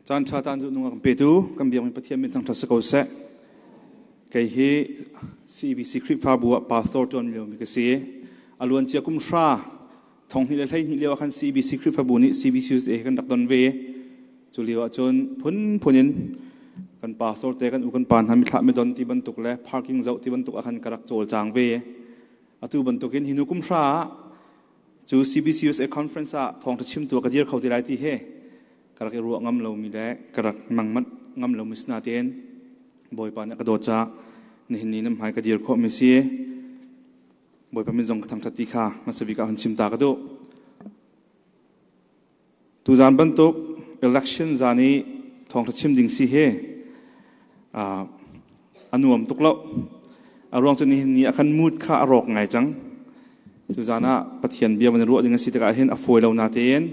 Caan ṭha caan cu nung a kan petu kan biakmi Pathian min thangṭhat si ko seh. Kei hi CBC Khrihfabu ah pastor ṭuan liomi ka si. A luancia kum hra thong hnih le 12 lio ah khan CBC Khrihfabu nih CBCUSA kan rak don ve. Cu lio ah cun phunphun in kan pastor te kan u kan pa hna mithlah midon ti bantuk le parking zoh ti bantuk ah khan ka rak cawlcang ve. Atu bantukin hi nu kum hra ah cu CBCUSA conference ah thawngṭha chimtu ka dir kho ti lai ti he ka rak i ruah ngam lomi le ka rak mang manh ngam lomi si natein Bawipa nih a ka dawt caah nihin ni nan hmai ka dir khawhmi si. Bawipa min zong ka thangṭhat ti kha hmasa bik ah hun chim ta ka duh. Tuzaan bantuk election zan i thawngṭha chim ding si hi a nuam tuk lo. A ruang cu nihin ni ah khan mood kha a rawk ngai cang. Tuzaan ah Pathian bia van i ruah ding a si tikah hin a fawi lo natein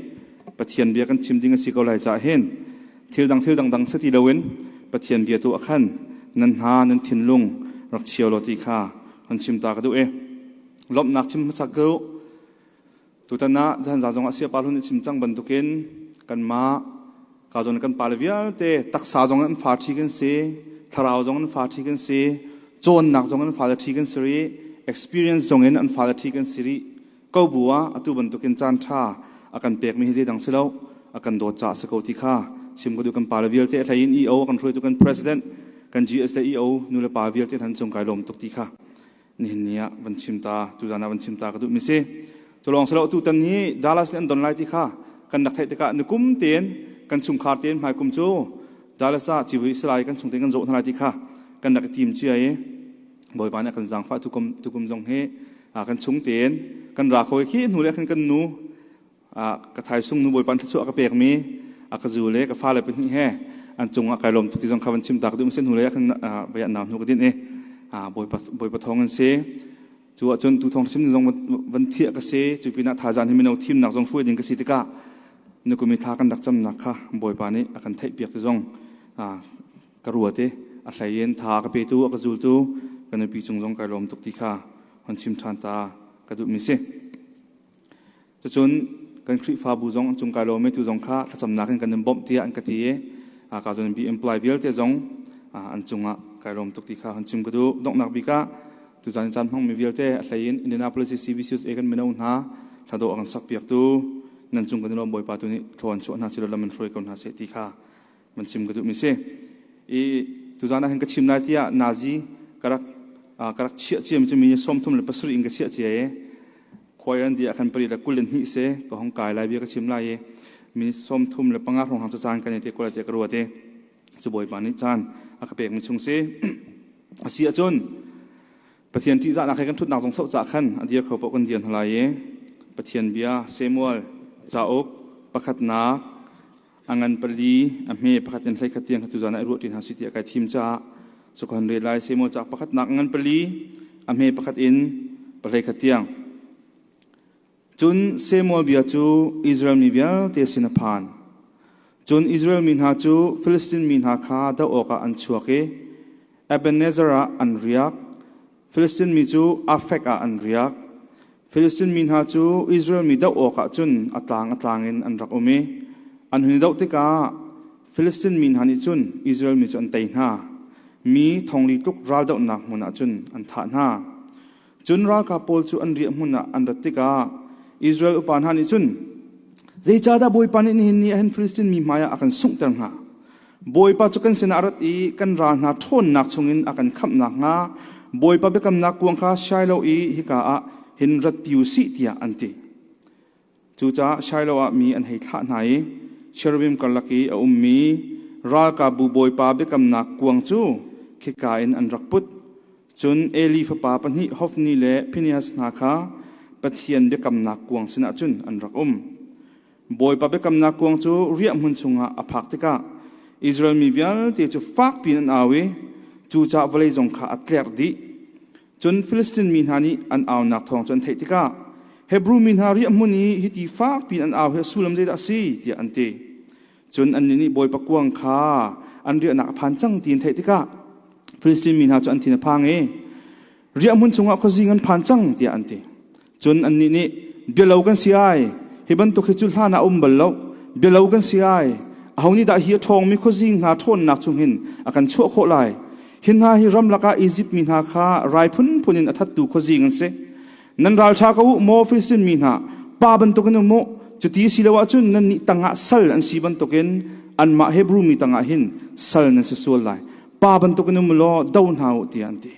Pathian bia kan chim ding a si ko lai caah hin thil dang thil dangdang si ti loin Pathian bia tu ah khan nan hna nan thinlung rak chia law ti kha kan chim ta ka duh i lawmhnak chim hmasa ka duh. Tutan ah zan zong ah siapa hlun chim cang bantukin kanmah ka zawn kan pale vialte taksa zong an fa ṭhi kan si, thlarau zong an fa ṭhi kan si, cawnnak zong an fale ṭhi kan si rih, experience zong in an fale ṭhi kan si rih. Ko bu ah atu bantukin caan ṭha a kan pekmi hi zeidang si lo, a kan dawt caah si ko ti kha chim ka duh. Kan pale vialte a hlei in EO kan hruaitu kan president, kan GS le EO nu le pa vialte han cung kai lawm tuk ti kha nihin ni ah van chim ta, tuzan ah van chim ta ka duhmi si. Cu lawng si lo, tutan hi Dallas nih an don lai ti kha kan rak theih tikah nikum tein kan chungkhar tein hmaikum cu Dallas ah civui si lai, kan chung tein kan zawh hna lai ti kha kan rak i tim cia i Bawipa nih a kan zaangfah. Tukum zong hi kan chung tein kan ra kho i khi hnu le khan kan nu ka thaisung nu Bawipa thluachuah ka pekmi a ka zu le ka fale pahnih he an cungah kai lawm tuk ti zong kha van chim ta ka duh. Hnu le khan vei nau hnu ka din i Bawipa Bawipa thawng an si. Cu ahcun tu thawng sim zong van thiah ka si. Cu pinah thazaan hi mino thimnak zong hruai ding ka si tikah nukumi tha kan rak camnak kha Bawipa nih a kan theih piak ti zong ka ruat i a hlei in tha ka petu, a ka zultu ka nupi cung zong kai lawm tuk ti kha hon chim ṭhan ta ka duhmi si. Cucun kan Khrihfabu zong an cung kai lawm i tu zong kha thlacamnak in kan in bawmh tiah an ka ti i ka zon bi employee vialte zong an cungah kai lawm tuk ti kha hun chim ka duh. Donghnak bik ah tuzan caan hmangmi vialte, a hlei in Indianapolis CBCUSA kan mino hna hladawh a kan sakpiaktu nan cung kan i lawm. Bawipa tu nih thlaw an chuah hna silo lam in hruai ko hna seh ti kha man chim ka duhmi si. I tuzan ah hin ka chim lai tiah nazi ka rak ka rak chiah ciami cu mi 37 in ka chiah cia i khuai an di ah khan pari le 22 se ka hong kai lai, bia ka chim lai i mi 35 hrawng hang cu caan kan i te ko lai tiah ka ruat i cu Bawipa nih caan a ka pekmi chung si. A si ahcun Pathian ṭihzahnak he kan ṭhutnak zong soh cah khan a dir kho paoh kan dir hna lai i Pathian bia Samuel cauk pakhatnak a ngan pali a hme pakhat in 11 tiang kha tuzan ah i ruah ṭi hna si tiah kai thim caah cu ka hun rel lai. Samuel cauk pakhatnak a ngan pali a hme pakhat in 11 tiang. Cun Samuel bia cu Israel mi vialte sin a phan. Cun Israel mi hna cu Filistin mi hna kha doh awkah an chuak i Ebenezer ah an riak. Filistin mi cu Afek ah an riak. Filistin mi hna cu Israel mi doh awkah cun a tlang a tlang in an rak um i an hun i doh tikah Filistin mi hna nih cun Israel mi cu an tei hna. Mi thongli tluk raldohnak hmun ah cun an thah hna. Cun ralkap pawl cu an riah hmun ah an rat tikah Israel upa hna nih cun, "Zeicahdah Bawipa nih nihin ni ah hin Filistin mi hmaiah a kan sunghter hnga? Bawipa cu kan sinah a rat i kan ral hna ṭhawnnak chungin a kan khamh nakhnga Bawipa biakamnak kuang kha Shiloh i hika ah hin ratpi u sih," tiah an ti. Cucaah Shiloh ah mi an hei thlah hna i cherubim karlak i a ummi ralkapbu Bawipa biakamnak kuang cu khika in an rak put. Cun Eli fapa pahnih Hofni le Phinehas hna kha Pathian biakamnak kuang sinah cun an rak um. Bawipa biakamnak kuang cu riahhmun chungah a phak tikah Israel mi vialte cu fak piin an au i cucaah vawlei zong kha a tlerh dih. Cun Filistin mi hna nih an aunak thawng cu an theih tikah, "Hebru mi hna riahhmun i hiti fak piin an au hi a sullam zeidah a si?" tiah an ti. Cun annih nih Bawipa kuang kha an riahnak a phan cang ti an theih tikah Filistin mi hna cu an thin a phang i, "Riahhmun chungah khuazing an phan cang," tiah an ti. Cun annih nih, "Bialo kan si ai! Hi bantuk hi cu hlan ah a um bal lo. Bialo kan si ai! Aho nih dah hi a ṭhawngmi khuazing hna ṭhawnnak chung hin a kan chuah khawh lai? Hi hna hi ramlak ah Izipt mi hna kha rai phunphun in a thattu khuazing an si. Nan ralṭha ko u, maw Filistin mi hna, pa bantukin um u. Cuti si lo ahcun nannih tangah sal an si bantukin anmah Hebru mi tangah hin sal nan si sual lai. Pa bantukin um u law do hna u, tiah an ti.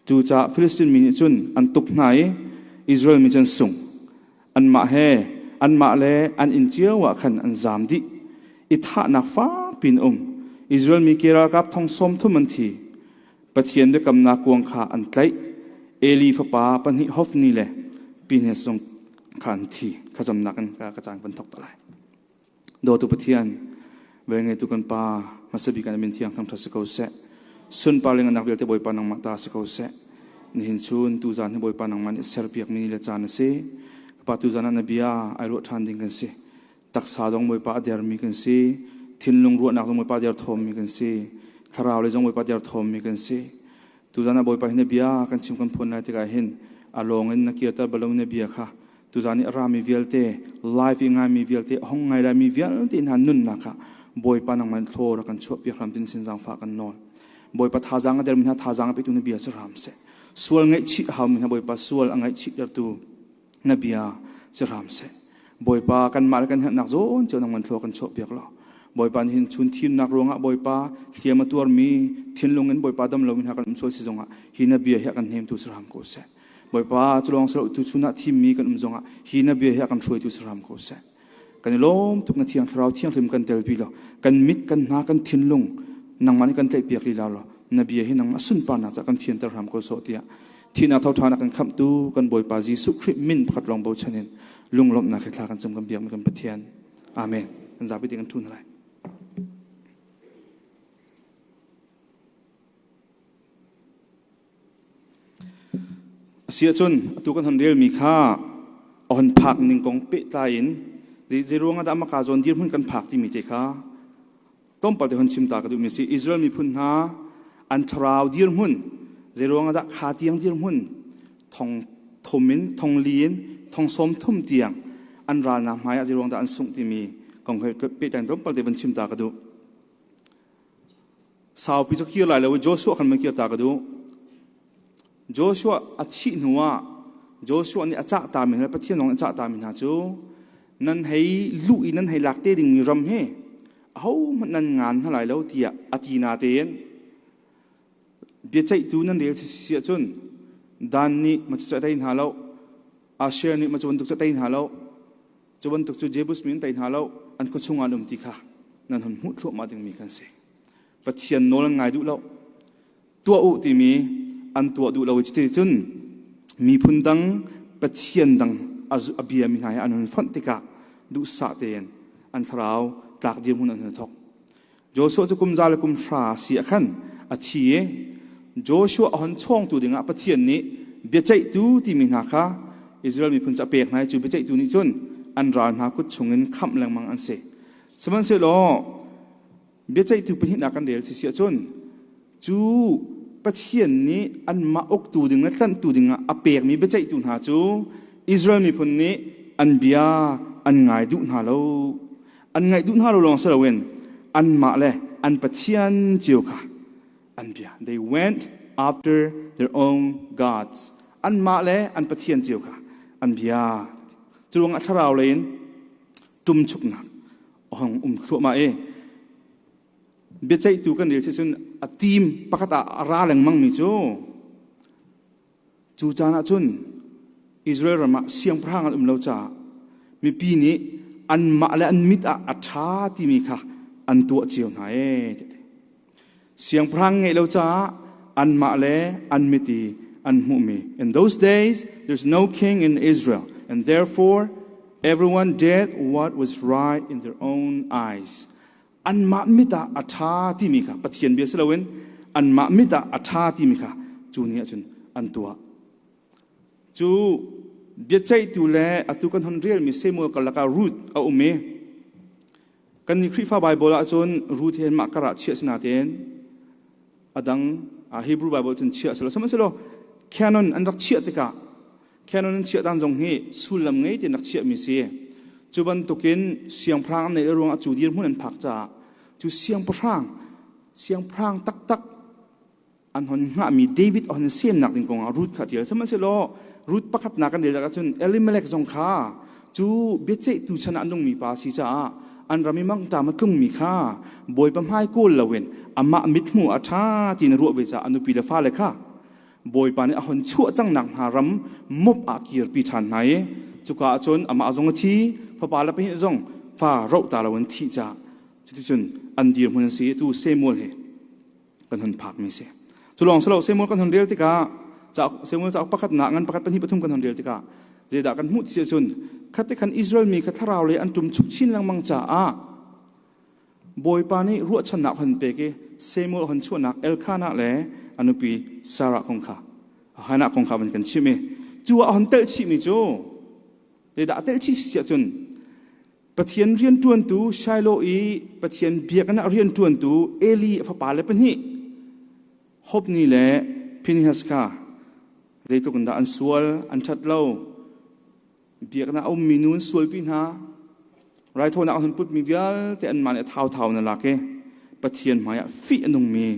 Cucaah Filistin mi nih cun an tuk hna i Israel mi cu an sung. Anmah he anmah le an inn cio ah khan an zaam dih. I thahnak fakpi in um. Israel mi ke ralkap thong sawm thum an thi. Pathian biakamnak kuang kha an tlaih. Eli fapa pahnih Hofni le Phinehas zong kha an thi. Thlacamnak in ka caan kan thawk ta lai. Dawtu Pathian, velngeitu kan Pa, hmasa bik ah na min thiang thangṭhat si ko seh. Sunpar le ngannak vialte Bawipa nangmah ta si ko seh. Nihin chun tuzaan hi Bawipa nangmah nih serpiakmi ni le caan a si. Ka Pa tuzaan ah na bia ai ruah ṭhan ding kan si. Taksa zong Bawipa a dermi kan si. Thinlung ruahnak zong Bawipa derthawmmi kan si. Thlarau lei zong Bawipa derthawmmi kan si. Tuzaan ah Bawipa hi na bia kan chim kan phuan lai tikah hin a lawng in na kirter balo na bia kha tuzaan i a rami vialte live i ngaimi vialte a hong ngai laimi vialte hna nunnak ah Bawipa nangmah in thlaw rak kan chuahpiak hram tin sin zaangfah kan nawl. Bawipa thazaang a dermi hna thazaang a petu na bia si hram seh. Sual ngaihchih a haumi hna Bawipa sual a ngaihchihtertu na bia si hram seh. Bawipa kanmah le kan herhnak zawn cio nangman thlua kan chuahpiak law Bawipa nihin chun thimnak ruangah Bawipa hliam a tuarmi thinlung in Bawipa dam lomi hna kan um sual si zongah hi na bia hi a kan hnemtu si hram ko seh. Bawipa cu lawng si lo tu chun ah thimmi kan um zongah hi na bia hi a kan hruaitu si hram ko seh. Kan i lawm tuk na thiang thlarau thianghlim kan telpi law kan mit kan hna kan thinlung nangmah nih kan tlaihpiak lila law na bia hi nangmah sunparnak caah kan fianter hram ko sawh tiah thihnak tho ṭhan a kan khamhtu kan Bawipa Jesuh Khrih min pakhat lawng bochan in lunglawmhnak he thla kan cam kan biakmi kan Pathian. Amen. Kan zapi te kan ṭun lai. Asiahcun atu kan hon relmi kha a hon phak ning kong pehtlai in zei ruang ah dah maka zawn dirhmun kan phak timi te kha tlawmpal te hon chim ta ka duhmi a si. Israel miphun hna an thlarau dirhmun zei ruang ah dah kha tiang dirhmun thong thum in thong li in thong sawm thum tiang an ralnak hmai ah zei ruang dah an sungh timi kong he pehtlai in tlawmpal te van chim ta ka duh. Saupi cu kir lai lo i Joshua khan van kir ta ka duh. Joshua a thih hnuah Joshua nih a cah tami hna Pathian zong nih a cah tami hna cu nan hei luh i nan hei lak te dingmi ram hi ahohmanh nan ngan hna lai lo tiah a ti natein biaceihtu nan rel si ahcun Dan nih ma cu a tei hna lo Asher nih ma cu bantuk cu a tei hna lo Cu bantuk cu Jebus mi an tei hna lo, an khua chungah an um ti kha nan hun hmuh thluahmah dingmi khan si. Pathian nawl an ngai duh lo. Tuah u timi an tuah duh lo i cuti cun miphun dang Pathian dang a biami hna he an hun fonh tikah duhsah tein an thlarau tlak dirhmun an hun thawk. Joshua cu kum za le kum hra si ah khan a thi i Joshua a hon chawngtu dingah Pathian nih biaceihtu timi hna kha Israel miphun cu a pek hna i cu biaceihtu nih cun an ral hna kut chungin khamh lengmang an si. Sihmanhsehlaw biaceihtu pahnihnak kan rel si si ahcun cu Pathian nih anmah uktu ding le tlanhtu dingah a pekmi biaceihtu hna cu Israel miphun nih an bia an ngai duh hna lo. An ngaih duh hna lo lawng si loin anmah le an pathian cio kha an bia. They went after their own gods. Anmah le an pathian cio kha an bia. Cu ruangah thlarau lei in ṭumchuknak a hung um thluahmah i biaceihtu kan rel cun a team pakhat ah a ra lengmangmi cu Cu caan ah cun Israel ram ah siangpahrang an um lo caah mipi nih anmah le an mit ah a ṭha timi kha an tuah cio hna ee. Siangpahrang ngeih lo caah anmah le an mit i an hmuhmi. In those days there's no king in Israel and therefore everyone did what was right in their own eyes. Anmah mit ah a ṭha timi kha Pathian bia si loin anmah mit ah a ṭha timi kha cu ni ahcun an tuah. Cu biaceihtu le atu kan hon relmi Samuel karlak ah Ruth a um i kannih Khrihfa Baibal ahcun Ruth hi mah kar ah chiah si natein a dang Hebrew Bible cun chiah si lo. Sihmanhsehlaw canon an rak chiah tikah canon an chiah dan zong hi sullam ngei tein rak chiahmi si. Cu bantukin siangpahrang an neih ruangah cu dirhmun an phak caah cu siangpahrang siangpahrang taktak an hon hngahmi David a hon semnak ding kongah Ruth kha a ṭial. Sihmanhsehlaw Ruth pakhatnak kan rel ahcun Elimelech zong kha cu biaceihtu chan ah a nungmi pa a si caah an ram i mangṭam a tlungmi kha Bawipa hmai kawl loin amah mithmuh a ṭha tiin a ruah ve caah a nupi le fale kha Bawipa nih a hon chuah cangnak hna ram mop ah kirpi ṭhan hna i cuka ah cun amah zong a thi, fapa le pahnih zong fa roh ta loin thih caah cuticun an dirhmun an si. Tu Samuel hi kan hun phakmi si. Cu lawng si lo Samuel kan hun rel tikah Samuel cauk pakhatnak ngan pakhat pahnih pathum kan hun rel tikah zeidah kan hmuh ti ahcun khat te khan Israel mi kha thlarau lei an ṭum chuk chin lengmang caah Bawipa nih ruahchannak hon pek i Samuel hon chuahnak Elkanah le a nupi Sarah kong kha Hannah kong kha van kan chimh i cu ah hon telh chihmi cu zeidah a telh chih si ahcun Pathian rianṭuantu Shiloh i Pathian biakinn ah rianṭuantu Eli a fapale pahnih Hophni le Phinehas kha zeitluk in dah an sual, an ṭhat lo. Biakinn ah a ummi nu an sualpi hna. Raithawinak an hun putmi vialte anmah nih a thauthau in a lak i Pathian hmaiah fih a nungmi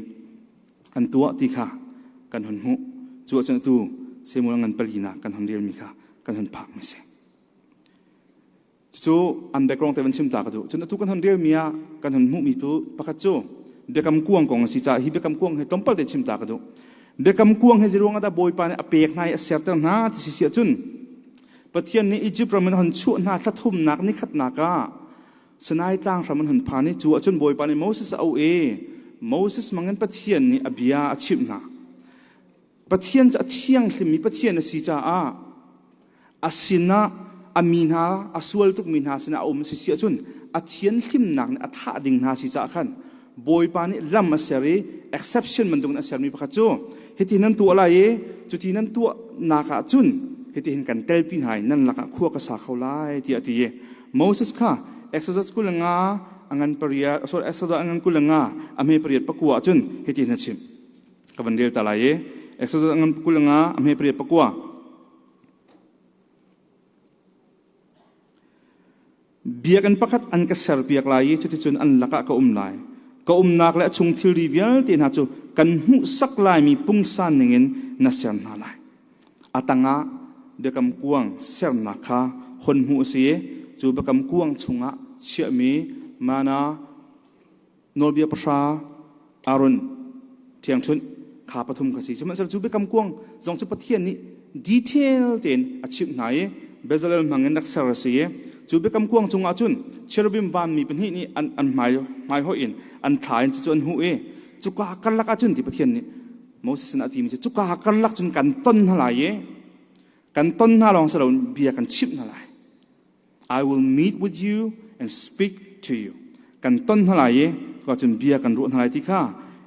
an tuah ti kha kan hun hmuh. Cu ahcun atu Samuel ngan palinak kan hun relmi kha kan hun phakmi a si. Cucu an background te van chim ta ka duh. Cun atu kan hon relmi ah kan hon hmuhmi cu pakhat cu biakam kuang kong a si caah hi biakam kuang hi tlawmpal te chim ta ka duh. Biakam kuang hi zeiruang ah dah Bawipa nih a pek hna i a serter hna ti si si ahcun Pathian nih Egypt ram in a hon chuah hna thla thumnak ni khatnak ah Sinai tlang hram an hun phan i cu ahcun Bawipa nih Moses a auh i Moses mangin Pathian nih a bia a chimh hna. Pathian cu a thianghlimmi Pathian a si caah a sinah a mi hna a sual tukmi hna sinah a um si si ahcun a thianhlimnak nih a thah ding hna si caah khan Bawipa nih lam a ser i exception bantukin a sermi pakhat cu hiti nan tuah lai i cuti nan tuahnak ah cun hitihin kan telpi hna i nan lakah khua ka sa kho lai tiah a ti i Moses kha Exodus 25 a ngan pariat sorry Exodus a ngan 25 a hme pariat pakua ah cun hitihin a chim ka van rel ta lai i Exodus a ngan 25 a hme pariat pakua Biakinn pakhat an ka serpiak lai i cuticun an lakah ka um lai. Ka umnak le a chung thilri vialte hna cu kan hmuhsak laimi pungsan ningin na ser hna lai. A tangah biakam kuang sernak kha hon hmuh a si i cu biakam kuang chungah chiahmi mana nawlbia pahra Aaron ṭhiangṭhunh kha pathum kha si. Sihmanhsehlaw cu biakam kuang zong cu Pathian nih detail tein a chimh hna i Bezalel hmang in rak ser a si i cu biakam kuang cungah cun cherubim vanmi pahnih nih an, an hmai, hmaihoih in an thla in cucu an huh i cuka karlak ah cun ti Pathian nih Moses sin a timi cu cuka karlak cun kan ton hna lai i kan ton hna lawng si loin bia kan chimh hna lai. I will meet with you and speak to you. Kan ton hna lai i ka cun bia kan ruah hna lai ti kha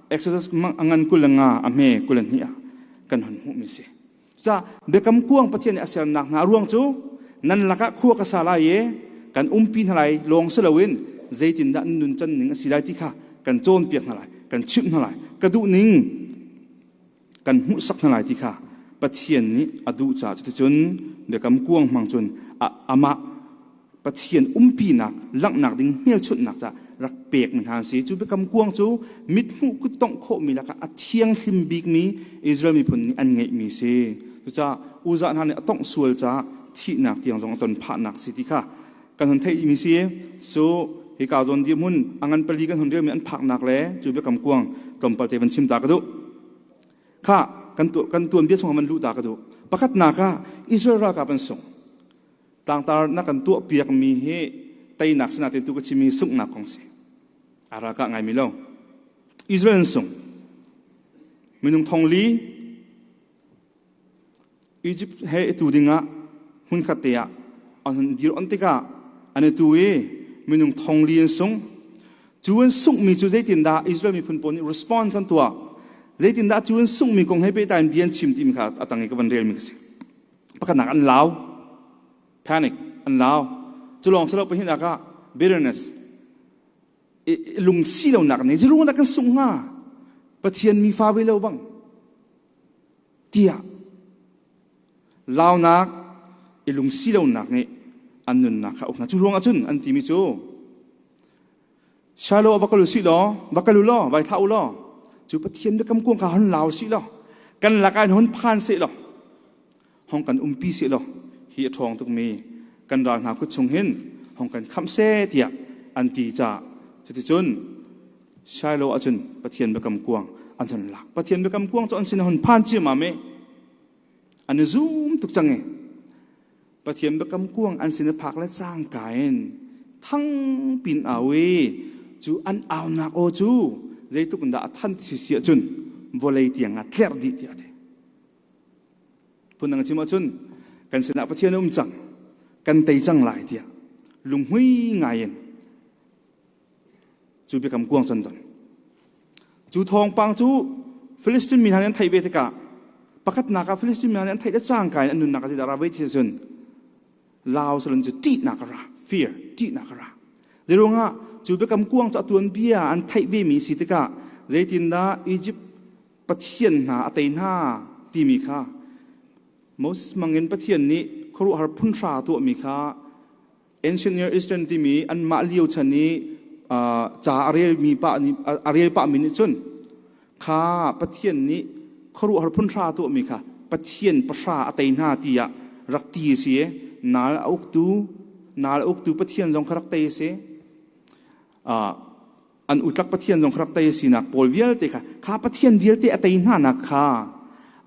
Exodus a ngan 25 a hme 22 ah kan hun hmuhmi si. Ca biakam kuang Pathian nih a sernak hna ruang cu nan lakah khua ka sa lai i kan umpi hna lai lawng si loin zeitindah nan nun can ning a si lai ti kha kan cawnpiak hna lai, kan chimh hna lai. Ka duh ning kan hmuhsak hna lai ti kha Pathian nih a duh caah cuticun biakam kuang hmang cun amah Pathian umpinak langhnak ding hmelchunhnak caah rak pekmi hna an si. Cu biakam kuang cu mithmuh kuttongh khawhmi lakah a thianghlim bikmi Israel miphun nih an ngeihmi si. Cucaah Uzah hna nih a tongh sual caah thihnak tiang zong a ton phahnak si ti kha kan hun theihmi si. Cu hika zawn dirhmun a ngan pali kan hun relmi an phaknak le cu biakam kuang tlawmpal te van chim ta ka duh. Kha kan tu kan tuanbia chung man luh ta ka duh. Pakhatnak ah Israel ralkap an sung. Tlangtar na kan tuah piak mi hi teinak sinatin tu ka chimi sunghnak kong si. A ralkah ngai mi lo. Israel an sung. Minung thong li Egypt he i tu dingah hmunkhat te ah an hun dir on tikah an i tu i minung thong li an sung. Cu an sunghmi cu zeitindah Israel miphun pawl nih response an tuah? Zeitindah cu an sunghmi kong he pehtlai in bia an chim timi kha a tang i ka van relmi ka si. Pakhatnak an lau. Panic. An lau. Cu lawng si lo pahnihnak ah bitterness. Lungsi lonak nih zeiruang dah kan sungh hnga? Pathian mi fa ve lo bang. Tiah launak i lungsi lonak nih An nunnak kha uk hna. Cu ruangah cun an timi cu Shiloh ah va kal u sih law, va kal u law, vai thlah u law, cu Pathian biakam kuang kha hon lau sih law, kan lakah in hon phan seh law, hong kan umpi seh law, hi a ṭhawng tukmi kan ral hna kut chung hin hong kan khamh seh tiah an ti caah cuticun Shiloh ahcun Pathian biakam kuang an hon lak. Pathian biakam kuang cu an sin hon phan ciammam i an i zum tuk cang i Pathian biakam kuang an sin a phak le cangka in thang pin au i cu an aunak aw cu zeitluk in dah a than ti si ahcun vawlei tiang ah tlerh dih tiah a ti. Phundang chim ahcun kan sinah Pathian a um cang, kan tei cang lai tiah lunghmui ngai in cu biakam kuang can don. Cu thawngpang cu Filistin mi hna nih an theih ve tikah pakhatnak ah Filistin mi hna nih an theih le cangka in an nunnak a zeidah ra ve ti cun Laos lun cu ṭihnak a ra, fear, ṭihnak a ra. Zeiruangah cu biakam kuang cu a tuanbia an theih ve mi si tikah zeitindah Egypt pathian hna a tei hna timi kha Moses mangin Pathian nih khuaruahhar phunhra tuahmi kha Ancient Near Eastern timi anmah lio chan i ca a relmi pa nih a rel pahmi nih cun kha Pathian nih khuaruahhar phunhra tuahmi kha Pathian pahra a tei hna tiah rak ti a si i nal a uktu nal a uktu Pathian zong kha rak tei a si. An utlak Pathian zong kha rak tei a sinak pawl vialte kha kha Pathian vialte a tei hna nak kha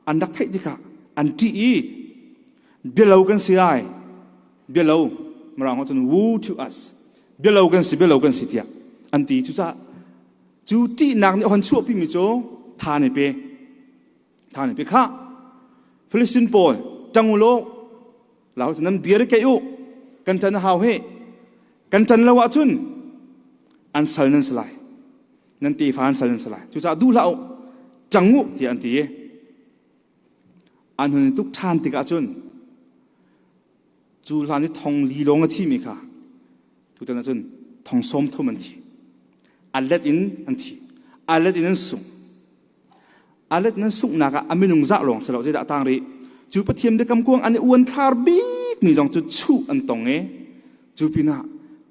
an rak theih tikah an ṭih i bialo kan si ai bialo mirang cun woe to us bialo kan si bialo kan si tiah an ti. Cucaah cu ṭihnak nih a hon chuahpimi cu tha ne pe tha ne pe kha Philistine pawl ṭang u law lau nan bia keih u kan ṭan a hau he kan ṭan lo ahcun an sal nan si lai nan tefa an sal nan si lai cucaah duh hlah u cang u tiah an ti i an hun i tuk ṭhan tikah cun cu hlan i thong li lawng a thimi kha tutan ahcun thong 30 an thi a let in an thi a let in an sung a let in an sunghnak ah a minung zah lawng si lo zeidah a tang rih cu Pathian biakam kuang an i uan thlar bik mi zong cu chuh an tong i cu pinah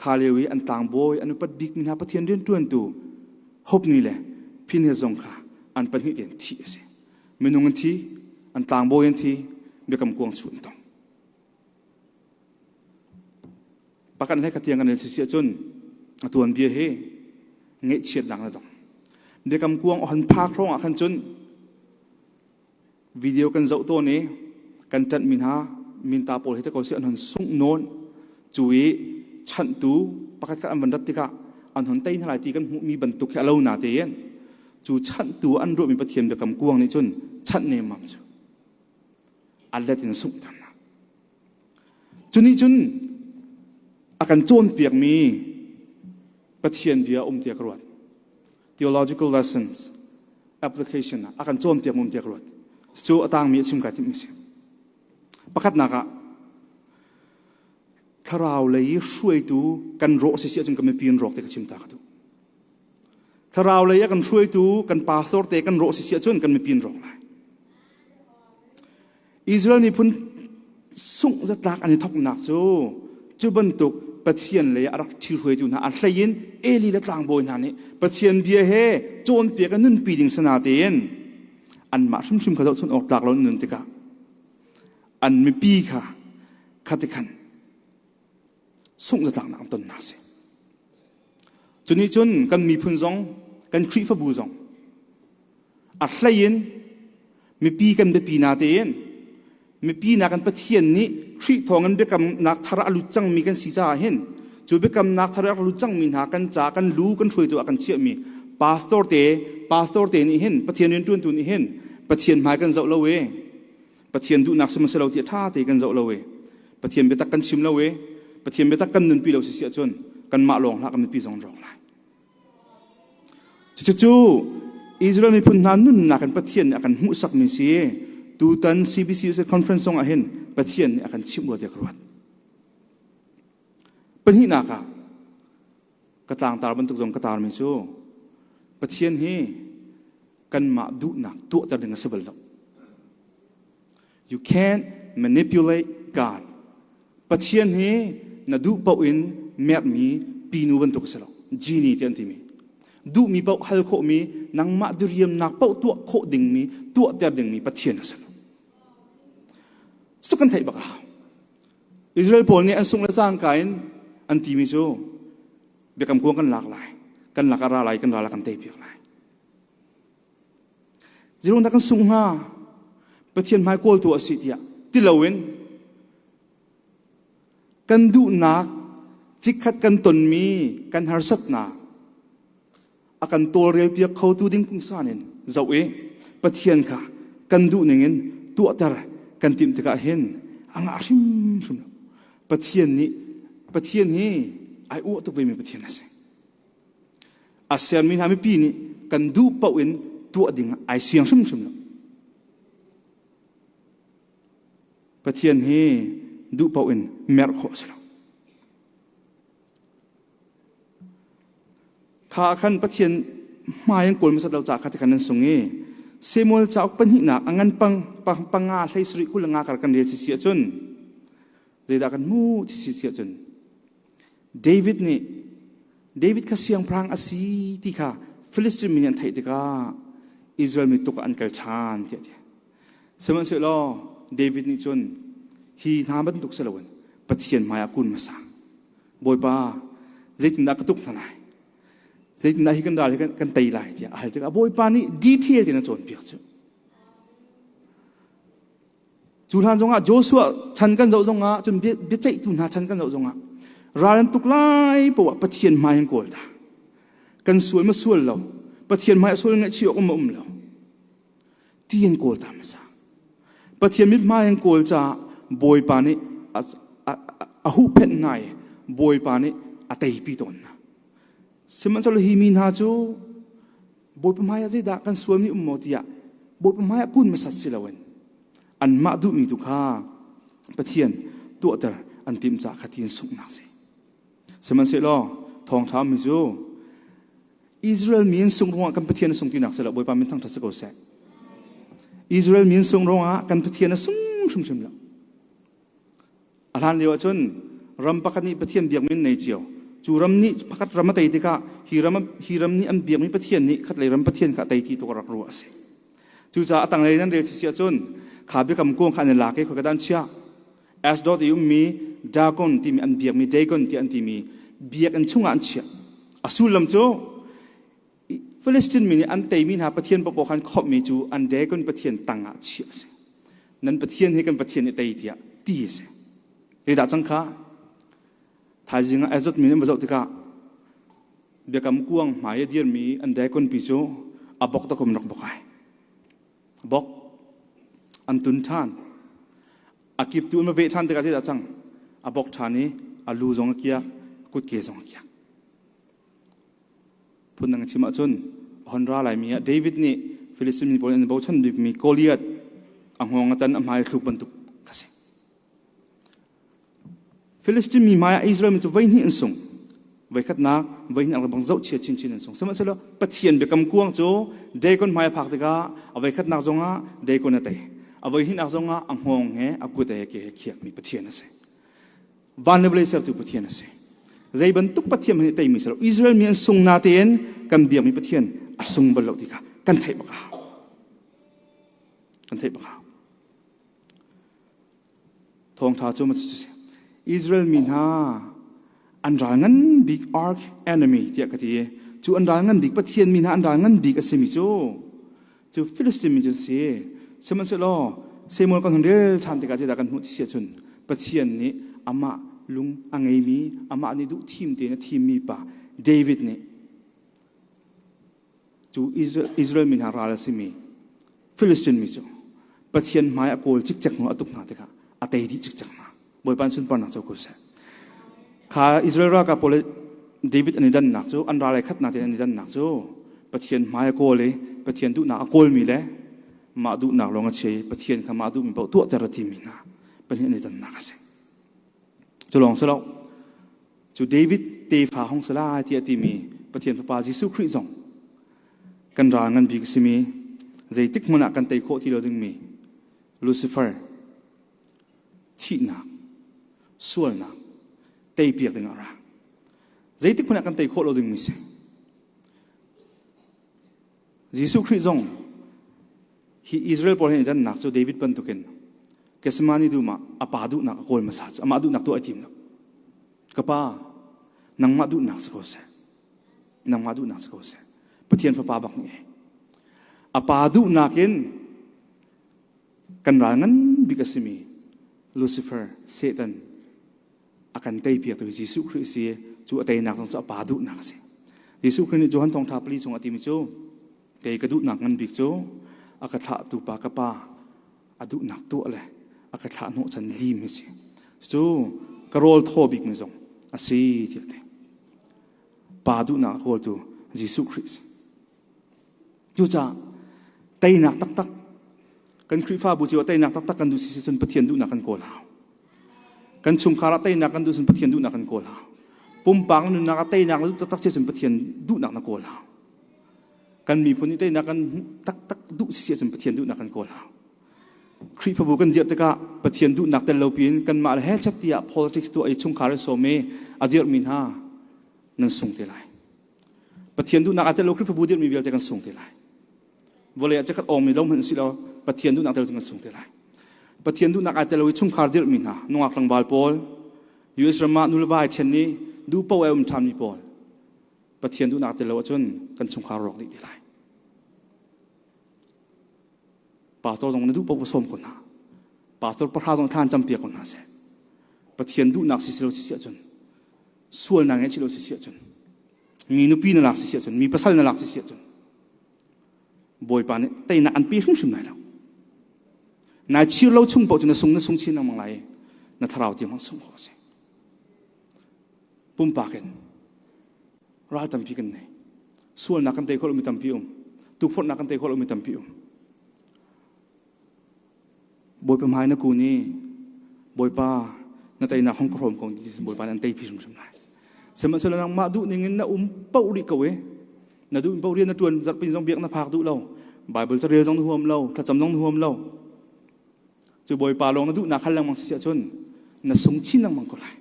kha lio i an tlangbawi an upat bik mi hna Pathian rianṭuantu Hopni le Phinehas zong kha an pahnih tein thih a si minung an thi an tlangbawi an thi biakam kuang chuh an tong Pakan hlei kha tiang kan el si ahcun a tuanbia hi ngaihchiatnak na dong. Biakam kuang a hon phak hrawng ah khan cun video kan zoh tawn i kan ṭanhmi hna minta pawl hi te ko si an hon sungh nawn cu i chanhtu pakhat khat an van rat tikah an hon tei hna lai ti kan hmuhmi bantuk hi a lo na tein cu chanhtu an ruahmi Pathian biakam kuang nih cun chanh nemmam cu a let in sungh than Cu nih cun a kan cawnpiakmi Pathian bia um tiah ka ruat. Theological lessons application ah a kan cawnpiakmi um tiah ka ruat. Cu a tangmi a chim kai timhmi si. Pakhatnak ah thlarau lei i hruaitu kan rawh si si ahcun kan mipi in rawk te ka chim ta ka duh. Thlarau lei a kan hruaitu kan pastor te kan rawh si si ahcun kan mipi in rawk lai. Israel miphun sungh zatlak an i thawknak cu cu bantuk Pathian lei a rak ṭhihruaitu hna a hlei in Eli le tlangbawi hna nih Pathian bia he cawnpiak in nunpi ding sana tein anmah hrimhrim kha zohchunh awk tlak lo in nun tikah an mipi kha khatikhan sungh zatlaknak an tonnak si. Cu nih cun kan miphun zong kan Khrihfabu zong a hlei in mipi kan biapi na tein mipi na kan Pathian nih Khrih thawngin biakamnak thar a lut cangmi kan si caah hin cu biakamnak thar a lut cangmi hna kan ca kan lu kan hruaitu ah kan chiahmi pastor te pastor te nih hin Pathian rianṭuantu nih hin Pathian hmai kan zoh lo e Pathian duhnak sihmanhsehlaw ti a ṭha te kan zoh lo e Pathian biatak kan chim lo e Pathian biatak kan nunpi lo si si ahcun kanmah lawng hlah kan mipi zong rawk lai. Cucu Israel miphun hna nunnak in Pathian nih a kan hmuhsakmi si. Tutan CBC USA Conference zong ah hin Pathian nih a kan chimh rua tiah ka ruat. Pahnihnak ah ka tlangtar bantuk zong ka tarmi cu Pathian hi kanmah duhnak tuahter ding a si bal lo. You can't manipulate God. Pathian hi na duh paoh in merhmi pinu bantuk a si lo. Genie ti an timi. Duhmi paoh hal khawhmi, nangmah diriamnak paoh tuah khawh dingmi, tuahter dingmi Pathian a si lo. Cu kan theih bak a hau. Israel pawl nih an sungh le cangka in an timi cu biakam kuang kan lak lai, kan lak ah ra lai, kan ral ah kan tei piak lai. Zirung dah kan sungh hnga? Pathian hmai kawl tu a si tiah ti loin kan duhnak chikkhat kan tonmi kan harsatnak a kan tawlrel piak khotu ding pungsan in zoh i Pathian kha kan duh ning in tuahter kan timh tikah hin a ngah hrimhrim lo. Pathian nih Pathian hi ai uah tuk vemi Pathian a si. A sermi hna mipi nih kan duh paoh in tuah ding ai siang hrimhrim lo. Pathian hi duh paoh in merh khawh a si lo. Kha ah khan Pathian hmai an kawl hmasat lo caah kha ti khan an sung i Samuel cauk pahnihnak a ngan pang panga hlei sarih 25 kar kan rel si si ahcun zeidah kan hmuh ti si si ahcun David nih David kha siangpahrang a si ti kha Filistin mi nih an theih tikah Israel mi tuk ah an kal ṭhan tiah a ti. Sihmanhsehlaw David nih cun hi hna bantuk si loin Pathian hmaiah kun hmasa. Bawipa, zeitindah ka tuk hna lai? Zeitindah hi kan ral hi kan tei lai tiah a hal tikah Bawipa nih detail tein a cawnpiak cu. Cu hlan zongah Joshua chan kan zoh zongah cun biaceihtu hna chan kan zoh zongah ral an tuk lai poah Pathian hmai an kawl ta. Kan sual ma sual lo. Pathian hmai a sual ngaihchih awk um ma um lo. Ti an kawl ta hmasa. Pathian mithmai an kawl caah Bawipa nih a huhphenh hna i Bawipa nih a teipi tawn hna. Sihmanhsehlaw hi mi hna cu Bawipa hmaiah zeidah kan sualmi um maw tiah Bawipa hmaiah kun hmasat si loin anmah duhmi tu kha Pathian tuahter an timh caah kha ti in sunghnak si. Sihmanhsehlaw thawngṭha mi cu Israel mi in sung ruangah kan Pathian a sung tinak si lo Bawipa min thangṭhat si ko seh. Israel mi in sung ruangah kan Pathian a sung hrimhrim lo. A hlan lio ahcun ram pakhat nih Pathian biakmi an nei cio. Cu ram nih pakhat ram a tei tikah hi ram hi ram nih an biakmi Pathian nih khatlei ram Pathian kha a tei ti tu rak ruah a si. Cucaah a tanglei nan rel si ahcun kha biakam kuang kha an i lak i khoika dah an chiah. Ashdod i ummi Dagon timi an biakmi Dagon tiah an timi biakinn chungah an chiah. A sullam cu Philistine mi nih an teimi hna pathian paohpaoh khan khawmhmi cu an Dagon pathian tangah chiah a si. Nan pathian hi kan pathian i tei tiah ti a si. Zeidah cang kha? Thaizing ah Azot mi nih an va zoh tikah biakam kuang hmai a dirmi an Dagon pi cu a bok takum rak bok ai. Bok an tun ṭhan. A kiptu an va veh ṭhan tikah zeidah cang? A bok ṭhan i a lu zong a kiak, a kutke zong a kiak. Phundang chim ahcun hon ra laimi ah David nih Filistin mi pawl an bochan bikmi Goliath a hngawng a tan a hmai a thluk bantuk kha si. Filistin mi hmaiah Israel mi cu voihnih an sung. Voikhatnak, voihnih an bang zohchia chinchin an sung. Sihmanhsehlaw Pathian biakam kuang cu Dagon hmai a phak tikah a voikhatnak zongah Dagon a tei. A voihnihnak zongah a hngawng he a kut he ke he khiakmi Pathian a si. Van le vawlei sertu Pathian a si. Zei bantuk Pathian hmanh nih teimi si lo. Israel mi an sung natein kan biakmi Pathian a sung bal lo ti kha kan theih bak a hau. Kan theih bak a hau. Thawngṭha cu Israel mi hna an ral ngan bik arch enemy tiah ka ti i cu an ral ngan bik Pathian mi hna an ral ngan bik a simi cu cu Philistine mi cu an si. Sihmanhsehlaw Samuel kan hun rel ṭhan tikah zeidah kan hmuh ti si ahcun Pathian nih amah lung a ngeimi amah nih duh thim tein a thimmi pa David nih Cu Israel mi hna ral a simi Philistine mi cu Pathian hmai a kawl cikcek hnu a tuk hna tikah a tei dih cikcek hna. Bawipa an sunparnak co ko seh. Kha Israel ralkap pawl David an i dannak cu an ral ai khat natein an i dannak cu Pathian hmai a kawl i Pathian duhnak a kawlmi le mah duhnak lawng a chia i Pathian kha mah duhmi paoh tuahter a timi hna pahnih an i dannak a si. Cu lawng si lo. Cu David tefa hong si lai tiah timi Pathian Fapa Jesuh Khrih zong kan ral ngan bik a simi zeitik hmanh ah kan tei khawh ti lo dingmi Lucifer thihnak sualnak Teipiak ding ah a ra. Zeitik hmanh ah kan tei khawh lo dingmi si. Jesuh Khrih zong hi Israel pawl he dannak cu David bantukin Gethsemane dum ah a pa duhnak a kawl hmasa cu amah duhnak tuah ai tim lo. Ka pa, nangmah duhnak si ko seh. Nangmah duhnak si ko seh. Pathian fapa bak nih a pa duhnak in kan ral ngan bik a simi Lucifer, Satan a kan teipiak tu Jesuh Khrih si cu a teinak zong cu a pa duhnak a si. Jesuh Khrih nih Johan Thawngṭha pali chung a timi cu kei ka duhnak ngan bik cu a ka thlahtu pa ka pa a duhnak tuah le a ka thlah hnawhchan lim hi si. Cu ka rawl thaw bik mi zong a si tiah ti. Pa duhnak a kawltu Jesuh Khrih si. Cucaah teinak taktak kan Khrihfabu cio teinak taktak kan duh si cun Pathian duhnak kan kawl hau. Kan chungkhar ah teinak kan duh cun Pathian duhnak kan kawl hau. Pumpak nunnak ah teinak na duh taktak si cun Pathian duhnak na kawl hau. Kan miphun nih teinak kan taktak duh si cun Pathian duhnak kan kawl hau. Khrihfabu kan dirh tikah Pathian duhnak tel lo piin kanmah le hechet tiah politics tuah i chungkhar i sawm i a dirhmi hna nan sung te lai. Pathian duhnak aa tel lo Khrihfabu dirhmi vialte kan sung te lai. Vawlei ah chikkhat awngmi lo hmanh si lo Pathian duhnak tel kan sung te lai. Pathian duhnak aa tel lo i chungkhar dirhmi hna nungak tlangval pawl US ram ah nuleva ai ṭhen i duh paoh ai um ṭhanmi pawl Pathian duhnak tel lo ahcun kan chungkhar rawk dih te lai. Pastor zong na duh paoh va sawm ko hna. Pastor pahra zong thla an campiak ko hna seh. Pathian duhnak si si lo si si ahcun sualnak ngeih chih lo si si ahcun mi nupi na lak si si ahcun mi pasal na lak si si ahcun Bawipa nih teinak an pe hrimhrim lai lo. Nai chir lo chung paoh cu na sung na sung chin lengmang lai na thlarau tiang sung khawh a si. Pumpak in ral tampi kan nei. Sualnak kan tei khawh lomi tampi um. Tukforhnak kan tei khawh lomi tampi um. Bawipa hmai na kun i Bawipa na teinak hong ka hrawm ko ti Bawipa nih an tei hrimhrim lai. Sihmanhsehlaw nangmah duh ning in na um paoh rih ko i na duh paoh rian na ṭuan zarhpin zong biak na phak duh lo Bible carel zong na huam lo thlacam zong na huam lo cu Bawipa lawng na duhnak hal lengmang si ahcun na sung chin lengmang ko lai.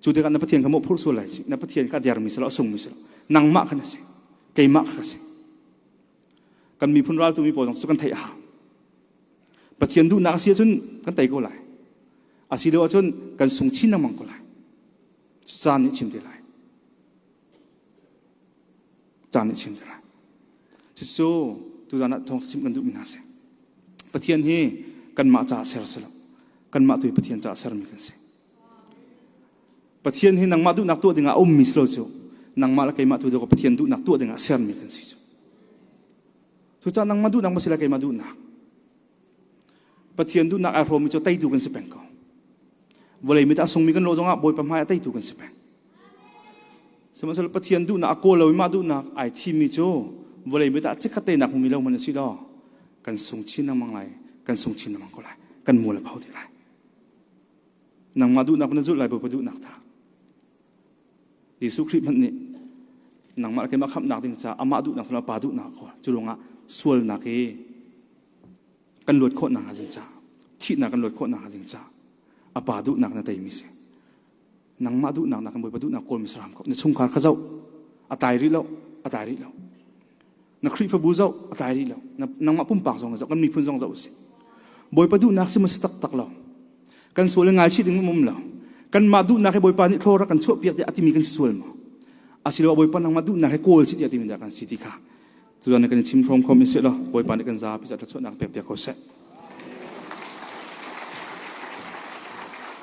Cu tikah na Pathian kha mawhphurh sual lai ci na Pathian kha a dermi si lo a sungmi si lo nangmah kha na si keimah kha ka si. Kan miphun raltu mi pawl zong cu kan theih a hau. Pathian duhnak a si ahcun kan tei ko lai. A si lo ahcun kan sung chin lengmang ko lai. Caan nih chim te lai. Caan nih chim te lai. Cucu tuzan ah thawng chim kan duhmi hna si. Pathian hi kanmah caah ser si lo. Kanmah tu hi Pathian caah sermi kan si. Pathian hi nangmah duhnak tuah dingah a ummi si lo cu. Nangmah le keimah tu dawh Pathian duhnak tuah dingah sermi kan si cu. Cucaah nangmah duhnak ma si le keimah duhnak. Pathian duhnak ai hrawmmi cu teitu kan si peng ko. Vawlei mit ah sungmi kan lawh zongah Bawipa hmai ah teitu kan si peng. Sihmanhsehlaw Pathian duhnak a kawl lo i mah duhnak ai thimmi cu vawlei mit ah chikkhat teinak hmumi lo hmanh a si law kan sung chin lengmang lai, kan sung chin lengmang ko lai, kan mual a pho te lai. Nangmah duhnak na zulh lai Bawipa duhnak tha. Jesuh Khrih hmanh nih nangmah le keimah khamhnak ding caah amah duhnak cu pa duhnak kawl. Cu ruangah sualnak hi kan luat khawh nakhnga ding caah thihnak kan luat khawh nakhnga ding caah a pa duhnak na teimi si. Nangmah duhnak nakin Bawipa duhnak kawl mi saram ko. Na chungkhar kha zoh a tai rih lo, a tai rih lo. Na Khrihfabu zoh a tlai rih lo. Nangmah pumpak zong zoh, kan miphun zong zoh usih. Bawipa duhnak si maw si taktak lo. Kan sual in ngaichih ding um um lo. Kanmah duhnak hi Bawipa nih thlawr a kan chuahpiak tiah a timi kan sual maw? Asiloah Bawipa nangmah duhnak hi kawl si tiah timi dah kan si ti kha. Tutan kan i chim hrawm khom in seh law Bawipa nih kan zapi ca thluachuahnak pek piak ko seh.